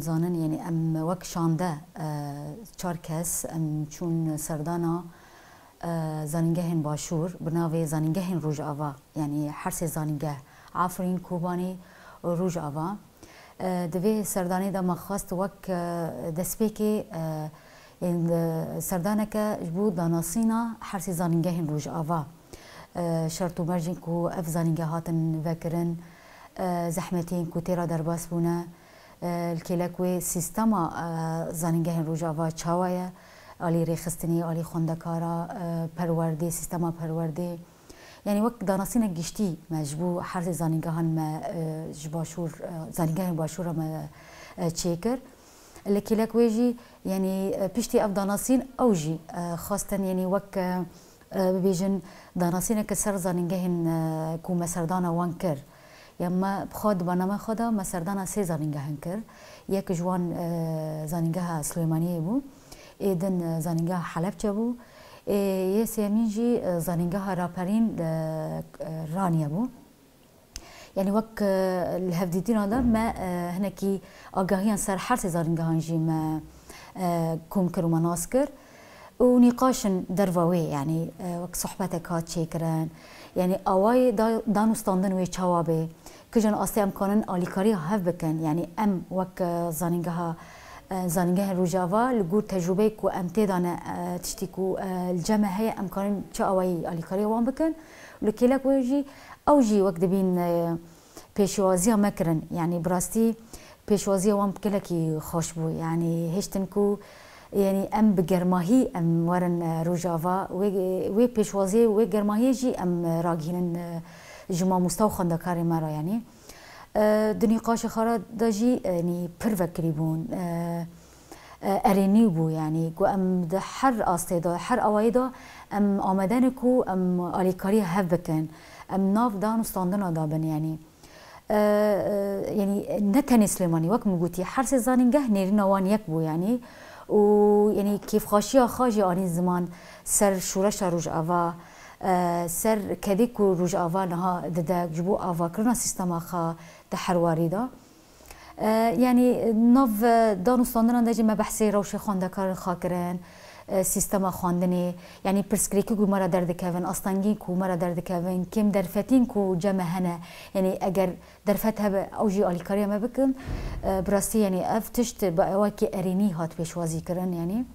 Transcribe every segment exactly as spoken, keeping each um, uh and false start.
Zanin, yanî em wek şande, e, çar kes em çûn serdana, e, zanîngehên Başûr, bi navê zanîngehên Rojava, yanî her sê zanîngeh, Afrîn, Kobanê û Rojava. E, di vê serdanê de me xwest wek, e, destpêkê, e, yên, e, serdaneke ji bo danasîna her sê zanîngehên Rojava, e, şert û mercên ku ev zanîngeh hatin vekirin, e, zehmetiyên ku tê re derbas bûne, e, li kêlek wê sîstema, e, zanîngehên Rojava çawa ye, alî rêxistinê, alî xwendekara, e, perwerdê, sîstema perwerdê. Yanî wek danasînek giştî me ji bo her sê zanîngehan me, e, ji Başûr, e, zanîngehên Başûr re me, e, çêkir. Li kêlek wê jî, yanî, e, piştî ev danasîn ew jî, e, xwestin, yanî wek, e, e, bibêjin, danasîneke ser zanîngehên, e, ku me serdana wan kir. Ya me bi xwe di bernameya xwe de me serdana sê zanîngehan kir. Yek ji wan, e, zanîngeha Silêmaniyê bû. Ê din, e, zanîngeha Helebçe bû. Ê yê sêyemîn jî, e, zanîngeha raperîn, e, e, Raniye bû. Yanî wek, e, li hevdîtina de me, e, hinekî agahiyan ser her sê zanîngehan jî me, e, kom kir û me nas kir. Û nîqaşin derva wê, yanî, e, wek sohbetek hat çêkirin. Yanî awayê da-, dan û standin wê çawa bê? Kijan astê em kanin alîkariya hev bikin? Yanî em wek, e, zanîngeha, e, zanîngehên Rojava li gor tecrûbeyê ku em tê de ne, e, tiştî ku, e, li cem me heye, em kanin çi awayî alîkariya wan bikin? Li kêlek wê jî, ew jî wek dibîn, e, pêşwaziya me kirin. Yanî bi rastî pêşwaziya wan gelekî xweş bû. Yanî hêştin ku, yanî em bi germahî em werin, e, Rojava. Wê, wê pêşwaziyê, wê germahiyê jî em, e, ragihînin, e, ji mamosta û xwendekarê me re yanî. E, di nîqaşê xwe re de jî, e, yanî pir vekirî bûn. E, e, erênî bû, yanî ku em di her astê de, her awayî de em amade ne ku em alîkariya hev bikin, em nav dan û standina de bin, yanî. E, e, yanî ne tenê Silêmanî, wek min gotî, her sê zanîngeh nêrîna wan yek bû, yanî. Û, yanî kêfxweşiya xwe jî anîn ziman ser şoreşa Rojava, e, ser kedê ku Rojava niha dide ji bo avakirina sîstema xwe di her warî de. E, yanî nav, e, dan û standinan de jî me behsê rewşê xwendekaran xwe kirin, e, sîstema xwendinê, yanî pirsgirêkî ku me re derdikevin, astengî ku me re derdikevin, kêm derfetîn ku cem me hene, yanî eger derfet hebe ew jî alîkariya me bikin, e, bi rastî yanî ev tişt bi awakî erênî hat pêşwazî kirin, yanî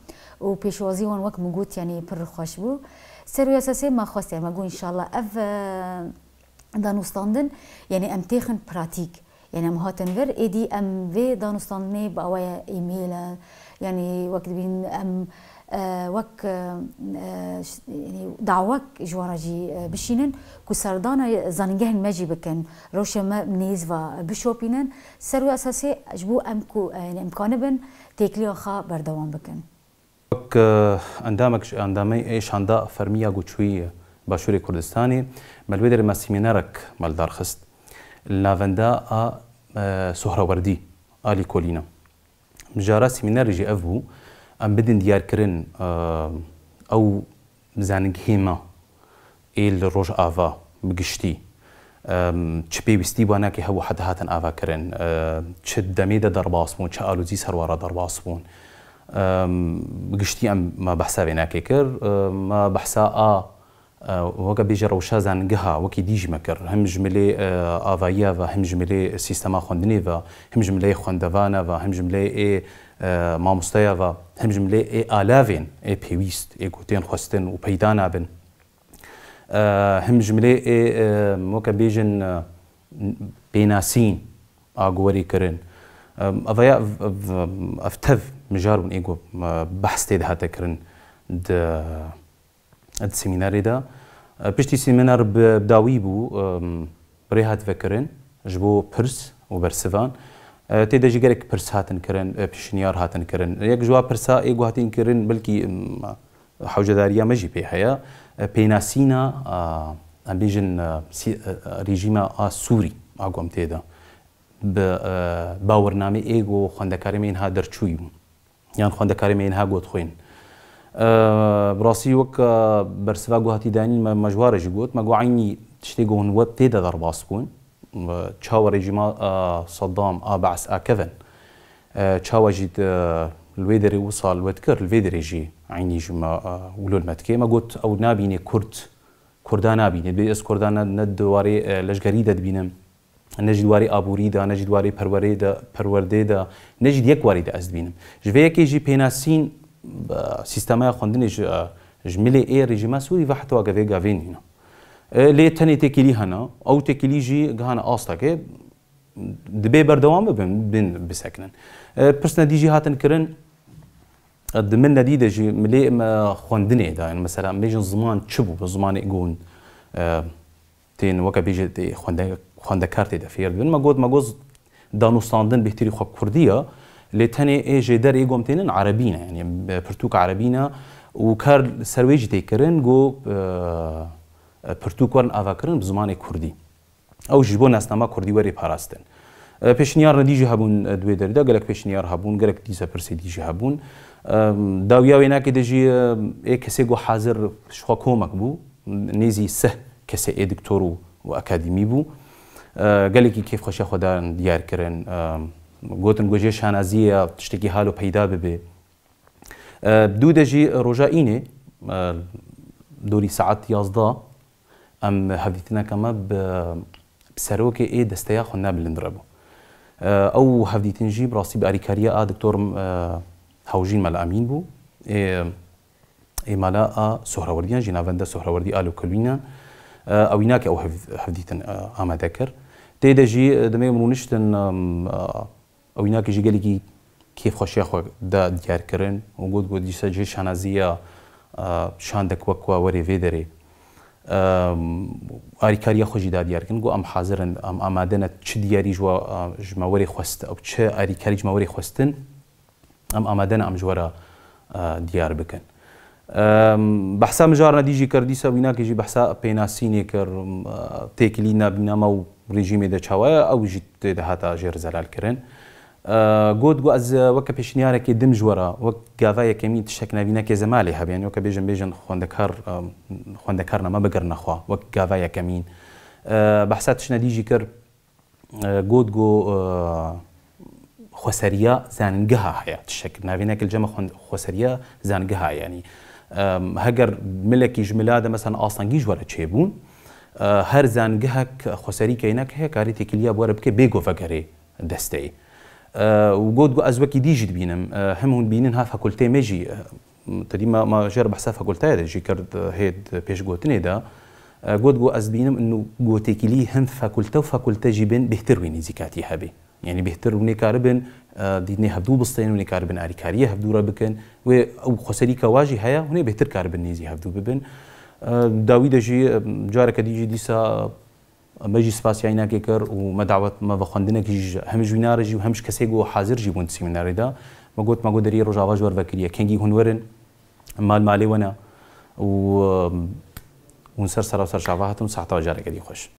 û pêşwazî wan wek min got yanî pir xweş bû. Ser wî esasê me xwest, me got înşallah ev, e, danûstandin, yanî em têxin pratîk. Yanî em hatin vir, êdî em vê danûstandinê bi awaya e-mail e, yanî wek dibîn em, e, wek, e, e, ş-, yanî dawek ji wan re jî, e, bişînin ku serdana zanîngehên me jî bikin, rewşa me nêz ve bişopînin. Ser wê esasê ji bo em ku, e, yanî em kanibin têkiliya xwe berdewam bikin. Wek, e, endamek ji endamê ê şanda fermî ya Goçûyî Başûrê Kurdistanê, me li wê derê me semînerek me li dar xist. Li navenda a, e, Sohrewerdî a lîkolîna. Mijara semînerê jî ev bû, em bidin diyarkirin, e, ew zanîngehê me ê li Rojava bi giştî, em, çi pêwîstî banekê hebû heta hatin avakirin, e, çi demê de derbas bûn, çi alozî ser wan re derbas bûn. Em, bi giştî em me behsa vênekê kir, e, me behsa a, e, weke bêje rewşa zanîngeha wekî dî jî me kir. Him ji milê, e, avayiya ve, him ji milê sîstema xwendinê ve, him ji milê xwendevana ve, him ji milê ê, e, mamosteya ve, him ji milê ê alavên ê pêwîst, ê ku tên xwestin û peyda nabin. E, him ji milê ê, e, weke bêjin, e, pênasîn a guherî kirin. E, ev ya, ev, ev, ev tev mijar bûn ê ku, e, behs tê dihate kirin di, di semînerê de. E, piştî semîner bi, bi dawî bû, e, bi rê hat vekirin ji bo pirs û bersivan. E, tê de jî gelek pirs hatin kirin, e, pişniyar hatin kirin. Yek ji wa pirsa ê ku hatin kirin, belkî, em, hewcedariya me jî pê heye. E, pênasîna, a, em bêjin, e, sî-, e, e, rejîma a Sûrî a ku em tê de. Bi, e, bawernamê ê ku xwendekarê me yên ha derçûyî bû. Yan xwendekarê me yên ha got xwên. E, bi rastî wek, e, bersiva ku hatî danîn me, me ji wa re jî got, me got eynî tiştê ku hûn wet tê de derbas bûn. E, çawa rejîma, e, Saddam, a Be's a kevin. E, çawa jî di, li wê derê wisa li we dikir, li vê derê jî eynî ji me, e, wilo li me dike. Me got, ew nabînê Kurd, Kurda nabînê. Bê ez Kurda ne, ne di warê, e, leşgerî de dibînim, ne jî di warê aborî de, ne jî di warê perwerê de, perwerdê de, ne jî di yek warî de ez dibînim. Ji vê yekê jî pênasîn, e, sîstemeya xwendinê ji, e, ji milê ê rejîma Sûrî ve heta gavê gavê nîne. E, lê tenê têkilî hene. Ew têkilî jî gihane astekê. Dibê berdewam bibin, bin bisekinin. E, pirsine dî jî hatin kirin, e, di min nedî de jî milê me xwendinê de, yani mesela em bêjin ziman çi bû, bi zimanê gon, e, tên weke bêje tê xwende-, xwendekar tê de fêr dibin. Me got, me got danûstandin bêhtirî xwe kurdî ye, lê tenê ê jêder ê gom tênin erebî ne, yani, e, pirtûk erebî ne û kar ser wê jî tê kirin, got, e, e, pirtûk werin avakirin bi zimanê kurdî. Ew ji bo nasnama kurdî werê parastin. E, pêşniyar nedî jî hebûn, e, di wê derê de, gelek pêşniyar hebûn, gelek dîsa pirsê dî jî hebûn. E, dawiya wênakê de jî, e, ê kesê ku hazir ji xwe komek bû, nêzî sih kesê ê doktor û, û akademî bû. E, gelekî kêfxweşiya xwe dan diyar kirin. E, gotin ku jê şanaziyê ya tiştekî halo peyda bibe. E, dû de jî roja înê, e, dorî saet yazdeh, em hevdîtineke me bi, bi serokê ê desteya xwendina bilind re bû. E, ew hevdîtin jî bi rastî bi alîkariya a doktor, e, Hewjîn Mela Emîn bû. Ê, ê mala a Sohrawerdiyan jî navenda Sohrawerdî Alo Kulînan. E, ew înake ew hev-, hevdîtin, e, amade kir. Tê de jî, e, demê em rûniştin, em, e, Ew înakê jî gelekî kêfxweşiya xwe da diyar kirin û got, got, dîsa jê şanaziya, e, şandek wek we werê vê derê, e, arîkariya xwe jî da diyar kirin. Got, em hazir in, em amade ne çi diyarî ji we, e, ji me werê xwest, ew çi arîkarî ji me werê xwestin, em amade ne em ji we re, e, diyar bikin. Em, behsa mijarna dî jî kir, dîsa wînakê jî behsa pênasînê kir, em, têkilîna bînama û rejîmê de çawa ye, ew jî tê de hata jê re zelal kirin. E, got, got, ez, e, weke pêşniyarekê dim ji we re, wek gava yekemîn tiştek navînekê zemalê hebe, yani weke bêjin, bêjin xwendekar, em, xwendekarna me bigirine xwe, wek gava yekemîn. E, behsa tiştine dî jî kir, E, got, got, e, xweseriya zangeha heye. Tiştek navînek li cem xwe-, xweseriya zangeha ye. Yanî, e, heger milekî ji mila de, mesela, astengî ji we re çêbûn, e, her zangehek xweserî keynek heye, karî têkiliya bi we re bike, bê ku vegerê desteyê. E, û got, got, ez wekî dî jî dibînim. E, him hûn bînin ha fakulteyê me jî, e, Tedî me, me jê re behsa fakulteyê de jî kir, hê di pêşgotinê de, e, got, got, ez dibînim inu gotêkilî hin fakulte û fakulte jî bên bêhtir wê nêzîkatî hebê. Yanî bêhtir hûn ê karibin, e, dîtinê hevdû bistên, hûn ê karibin alîkariyê hevdû re bikin. Wê ew xweserîka wa jî heye, hûn ê bêhtir karibin nêzî hevdû bibin. E, dawî de jî, e, careke dî jî dîsa Me jî spasiya înakê kir û me dawet, me vexwendinekî jî hem ji wîna re jî û hem ji kesê ku hazir jî bûn di semînarê de. Me got, me got deriyê Rojava ji we re vekiriye. Kengî hûn werin, mal malê we ne û, em, hûn ser sera û ser çava hatin û sehta we careke dî xweş.